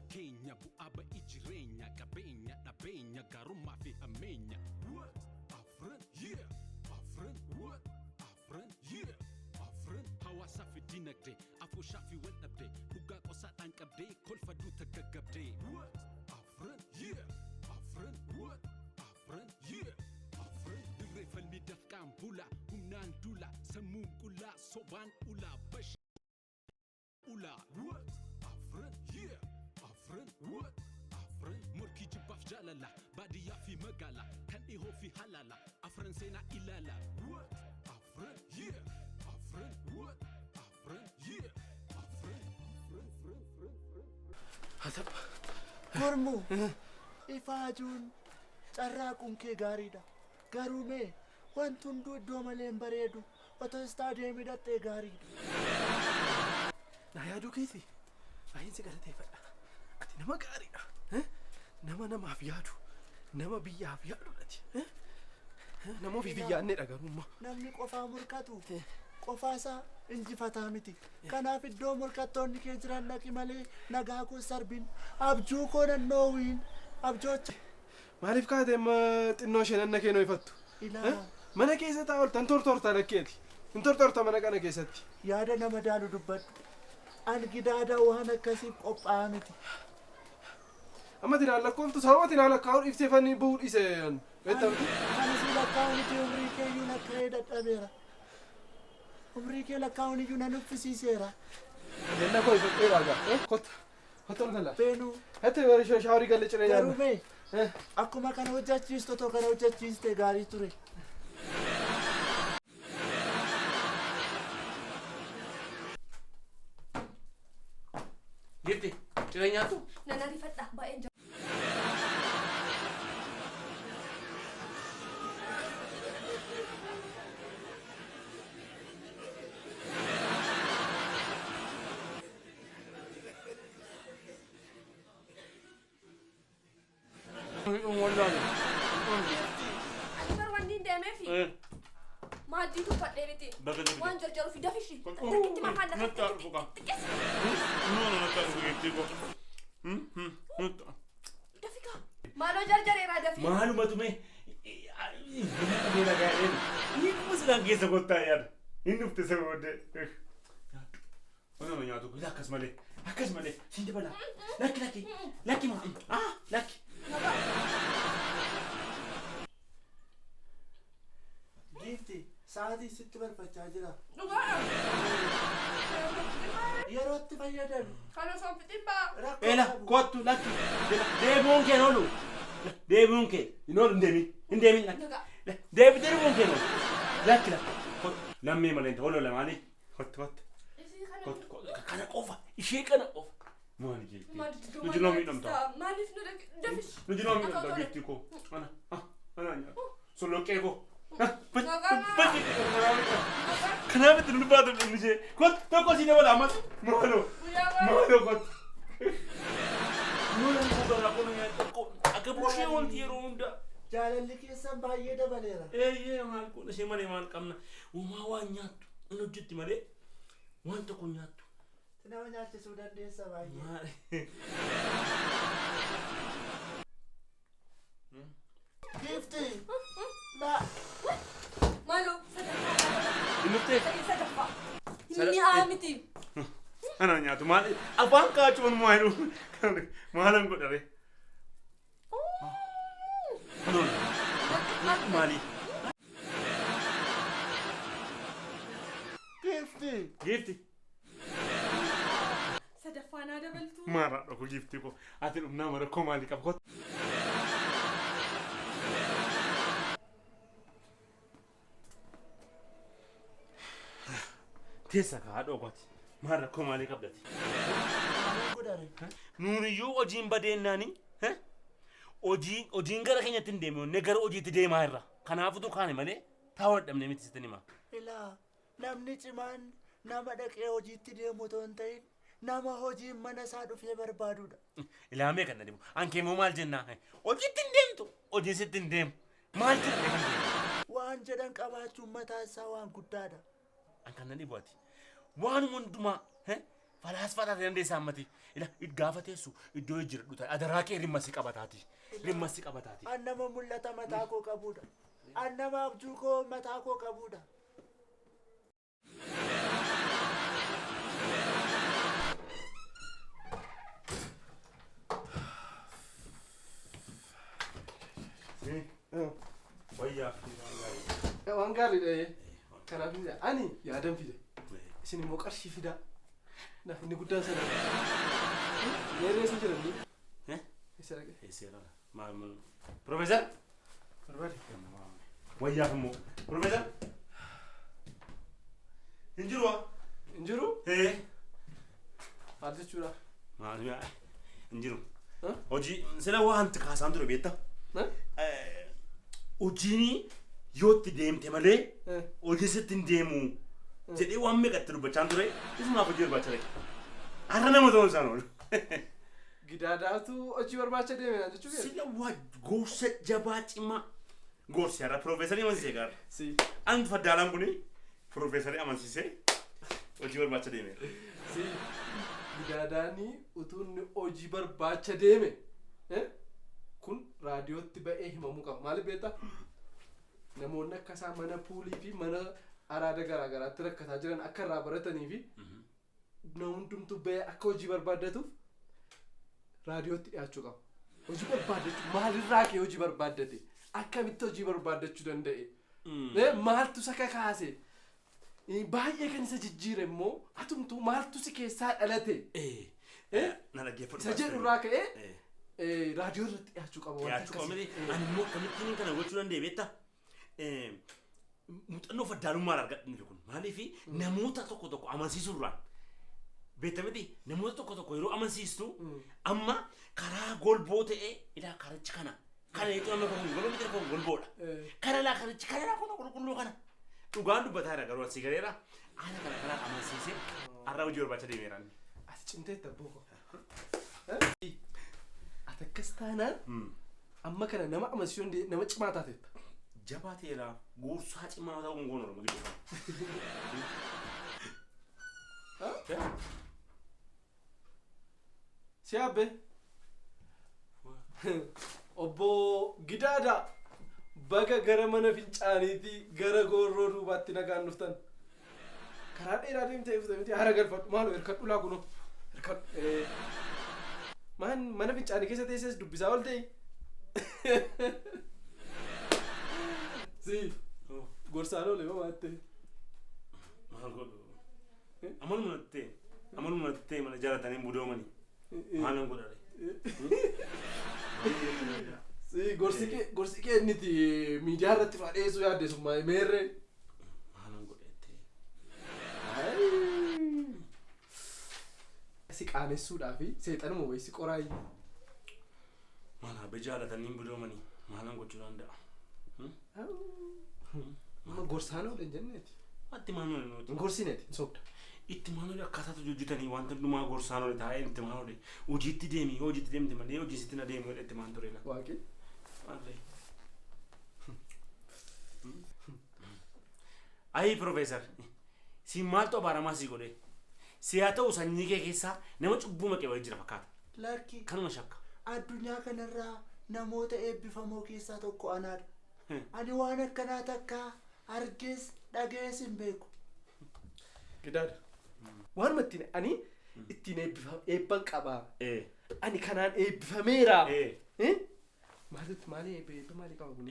Fakkeenya bu'aa ba'ii jireenya qabeenya dhabeenya gaarummaa fi hammeenya. What? Afran, yeah! Afran, what? Afran, yeah! Afran hawaasaa fi dinagdee afooshaa fi wal dhabdee dhugaa qosaadhaan qabdee kolfa duuta gaggabdee. What? Afran, yeah! Afran, what? Afran, yeah! Afran dirree falmii dafqaan bula humnaan dula sammuun qullaa sobaan ulaa bash ulaa. What? Afran, yeah! Afran, what? Afran morkii jibbaaf jaalala baadiyyaa fi magaala kan dhihoo fi halaala afran seenaa ilaala. What? Afran, yeah! Afran, what? Afran, yeah! Afran, afran, afran, afran. Haa ta'u. Gurmuu, ifaajuun carraaquun kee gaariidha. Garuu mee wanti hunduu iddoo malee hin bareedu. Otoo istaadiyeemii dhaqxee gaariidha. Naa yaaduu keeti baay'een si galateeffadha. Ati nama gaariidha. Nama namaaf yaadu, nama biyyaaf yaadudha ati. Nama ofiif hin yaadnedha garuu immoo. Namni qofaa murkatu qofaasaa injifataa miti. Kanaaf iddoo morkattoonni kee jiran dhaqi malee nagaa koo sarbin. Abjuu koo nan dhoowwiin. Abjoocha. Maaliif kaate amma xinnoo ishee nanna kee ifattu? Ilaa. Mana keessa taa'u tan tortorta lakkeeti. Hin tortorta mana kana keessatti. Yaada nama daalu dubbadhu. Ani gidaada waan akkasiif qophaa'aa miti. Amma tinaan lakkooftu sababa tinaan lakkaa'uu dhiiftee fanni bu'uu dhiise. Beektaa miti? Ani si lakkaa'u miti, umrii kee iyyuu lakkaa'ee dadhabeera. Umrii kee lakkaa'uun iyyuu nan uffisiiseera. Nenna koo ifadheera gaa. Kotta. Kotta ol gala. Beenuu. Hatti shaaworii galle ciree Garuu nyaanna. mee akkuma kana hojjechiistu otoo kana hojjechiiste gaarii ture. Giifti, ciree nyaattu? Nan ariifadha baay'een jira. Ani bar wanni hin deemeefi maaddii tuffadhee miti. Baga deebite. Waan jarjaruuf dafishi. Takkitti makaan lafa Natti haa dhufu kaa. xiqqeessi. No, no, natti haa dhufu giiftii koo. Dafi kaa. Maaloo jarjareeraa dafi. Maalumatu mee hiikuma silaan keessa kottaa yaada. Inni dhufte isa booddee. Nama nyaatu kun akkas malee akkas malee siin dabala. Lakki lakki lakki maa ah lakki. Giifti, sa'aatii sitti barfachaa jira. Dhugaadha. Yerootti fayyadami. Kan osoo hin fixin ba'a. Rakkoo Ela qabu. kottu lakki deebi'uun kee oolu deebi'uun kee hin oolu hin deemin hin deemin lakki deebitee dhufuun kee oolu lakki lakki kottu lammii malee hin ta'u lamaanii kottu kottu Isii kana kottu kottu kana qofa ishee kana qofa maali jettee Maal nuti noo miidhamta Maaliif nu dafish? nuti noo miidhamta giiftii koo ana ana nyaatu soloqqee koo kanaaf itti ulfaatu dhumni ishee kottu tokko sii dabala ammas maaloo maaloo kottu. Akka bushee wanti yeroo hunda. Jaalalli keessan baay'ee dabaleera. Eeyyee maal kun ishee malee maal qabna. Uumaa waan nyaattu hin hojjetti malee waan tokko hin nyaattu. Nama nyaachisuu dandeessa baay'ee. Maal? Giifti, na Maaloo sadaffaa. Hin dhuftee? Sadii sadaffaa. Hin mi'aa miti. Ana nyaatu maal afaan kaachuun maal maalan godhare. Maali? Giifti. Giifti. Sadaffaa naa dabaltu. Maara dhoko giifti koo ati dhumnaa mara koo maalii qaba kottu. Teessa kaa dhokooti. Maal rakkoo maalii qabdati? Maal godhare? Nuuniyyuu hojiin badeennaani hojiin gara keenyatti hin deemne onnee gara hojiitti deemaa irra. Kanaafutu kaane malee taa'uu dadhabne miti sitti hima. Ilaa, namni cimaan nama dhaqee hojiitti deemu otoo hin ta'in nama hojiin mana isaa dhufee barbaadudha. Ilaamee kan na dhibu. An keemmoo maal jennaa? Hojiitti hin deemtu. Hojiin sitti hin deemu. Maal jedhame kan deemu? Waan jedhan qabaachuun mataa isaa waan guddaadha. An kan na dhibu ati. Waanuma hundumaa Falaasfaa taatee dandeessa ammati. Ila gaafa teessu iddoo jijjiiradhu taa'e adaraa kee rimma si qabataati. Rimma si qabataati. An nama mul'ata mataa koo qabudha. An nama abjuu koo mataa koo qabudha. Wayyaa fi waan gaarii. Waan gaariidha. Kanaaf ani yaadan fide. Isin immoo qarshii fidaa. Na inni guddaan sana. Meerree isa jira inni. Eh? Isa dhaqe. Eesseera. Maal maal. Profeesar. Barbaade. Wayyaaf immoo. Profeesar. Hin jiru waa? Hin jiru? Ee. Maal jechuudha? Maal hin jiru. Huh? Hojii sila wanti kaasaan ture beektaa? Eh? Hojiin yoo itti deemte malee Eh. hojii sitti hin deemu jedhee waan meeqa itti dubbachaan ture isumaaf hojii barbaacha dhaqe. Har'a nama ta'uun isaan oolu. Gidaadaatu hojii barbaacha deeme naan jechuu keessa? Sila waa gorsa jabaa cimaa gorsi har'a piroofeesarii amansiisee gaara. Si. Antu faddaalaan kuni piroofeesarii amansiisee hojii barbaacha deeme. Si. Gidaadaanii utuu inni hojii barbaacha deeme. Eh? Kun raadiyootti ba'ee himamuu qaba. Maaliif beektaa? Namoonni akka isaa mana puulii fi mana araada garaa garaatti rakkataa jiran akka irraa baratanii fi nama hundumtuu ba'ee akka hojii barbaaddatuuf raadiyootti dhiyaachuu qaba. Hojii barbaaddachuu maalirraa ka'ee hojii barbaaddate? Akkamitti hojii barbaaddachuu danda'e? Maaltu isa kakaase? Baay'ee kan isa jijjiire immoo atumtuu maaltu si keessaa dhalate? Eh? Na dhaggeeffadhu. Isa jedhu irraa ka'ee raadiyoo irratti dhiyaachuu qaba. Wanta Dhiyaachuu qaba akkasii. malee ani immoo akkamittiin kana gochuu danda'e beektaa? Muuxannoo faddaalummaa argadhu kun maaliif namoota tokko tokko amansiisuu irraan beekta miti namoota tokko tokko yeroo amansiistu amma karaa golboo ta'ee ilaa karichi kana kana jechuun amma kun golboo miti kun golboodha. Kana laa karichi kana laa kun qulqulluu kana dhugaan dubbataa jira garuu asii galeera haala kana kanaan amansiisee har'a hojii barbaacha deemeera inni. Ati cimteetta abboo koo. Ati akkas taanaan amma kana nama amansiisuu danda'e nama cimaa taateetta. Jabaa ta'eera gorsaa cimaa ta'uu kun goon oromoo gidduu. Si abbe. Obbo Gidaada baga gara mana fincaaniitii gara goorroo duubaatti nagaan dhuftan. Karaa dheeraa deemtee dhufte miti hara galfadhu maaloo hirkadhu laa kunoo hirkadhu. Maan mana fincaanii keessa teessees dubbisaa ol ta'e. Si gorsaan oole moo maatte? Maal godhu? Amaluma natti ta'e. Amaluma natti ta'e mana jaalatanii budoomanii. Maalan godhare? Si gorsi kee inniti miidiyaa irratti fa'aa dhiyeessuu yaadde sun meerree? Maalan godhette? Si qaanessuudhaa fi seexanuma wayii si qoraayi. Maal abbe jaalatanii budoomanii maalan gochuu danda'a? Amma gorsaan oole hin jenneeti. Itti maan oole nuti? Hin gorsineeti hin sobda. Itti maan oole akkaataatu hojjetanii wanta hundumaa gorsaan oole taa'ee itti maan oole hojiitti deemi hojiitti deemte malee hojii sitti na deemu jedhe itti maan ture la. Waaqi. Maal Ayi Profeesar, si maaltu abaaramaa si godhe? Si haa ta'u sanyii kee keessaa nama cubbuu maqee wayii jira fakkaata. Lakki Kanuma shakka. addunyaa kanarraa namoota eebbifamoo keessaa tokko anaadha. Ani waan akkanaa takka argees dhagees hin beeku. Gidaada. Waanuma ittiin ani ittiin eebban qabaa. Ani kanaan eebbifameera. Maalitti maali eebba eebba maalii qaba kun?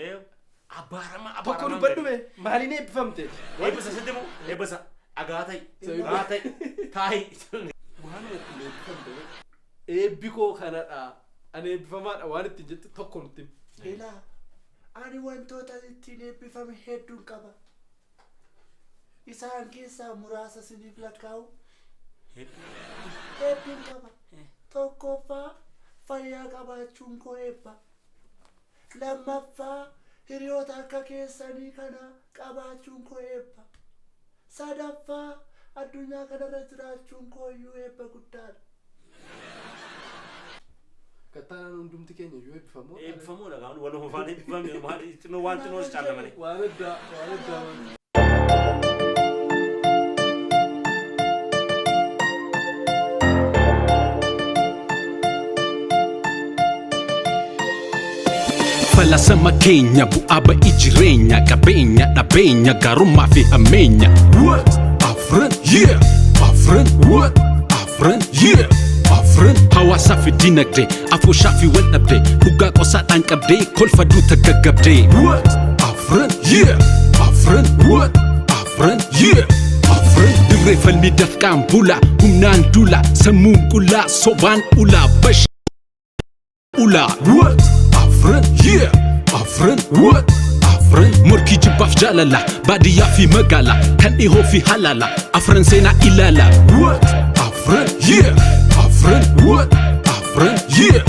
Abaaramaa Tokko abaaramaa. dubbadhu mee maaliin eebbifamte? Eebbisa sitti moo? Eebbisa. Dhagaa ta'i. Haa ta'i. Taa'i. Waanuma ittiin eebbifamte eebbi koo kanadha. Ani eebbifamaadha waan ittiin jettu tokko nutti himi. Ilaa ani wantoota ittiin eebbifame hedduun qaba. Isaan keessaa muraasa isiniif lakkaa'u hedduun qaba. Tokkoffaa fayyaa qabaachuun koo eebba. Lammaffaa hiriyoota akka keessanii kana qabaachuun koo eebba. Sadaffaa addunyaa kanarra jiraachuun koo iyyuu eebba guddaadha. Kattaan hundumti keenya iyyuu eebbifamoo. Eebbifamoodha gaafa waluma faana eebbifamne waan xinnoo si caalla malee. Waan addaa waan addaa waan. Falaasama keenya bu'aa ba'ii jireenya qabeenya dhabeenya gaarummaa fi hammeenya. What? Afran yeah! Afran what? Afran yeah! Afran hawaasaa fi dinagdee afooshaa fi wal dhabdee dhugaa qosaadhaan qabdee kolfa duuta gaggabdee. What? Afran yeah! Afran what? Afran yeah! Afran dirree falmii dafqaan bula humnaan dula sammuun qullaa sobaan ulaa bash ulaa. What? Afran yeah! Afran what? Afran morkii jibbaaf jaalala baadiyyaa fi magaala kan dhihoo fi halaala afran seenaa ilaala. What? Afran yeah! Afran what? Afran yeah!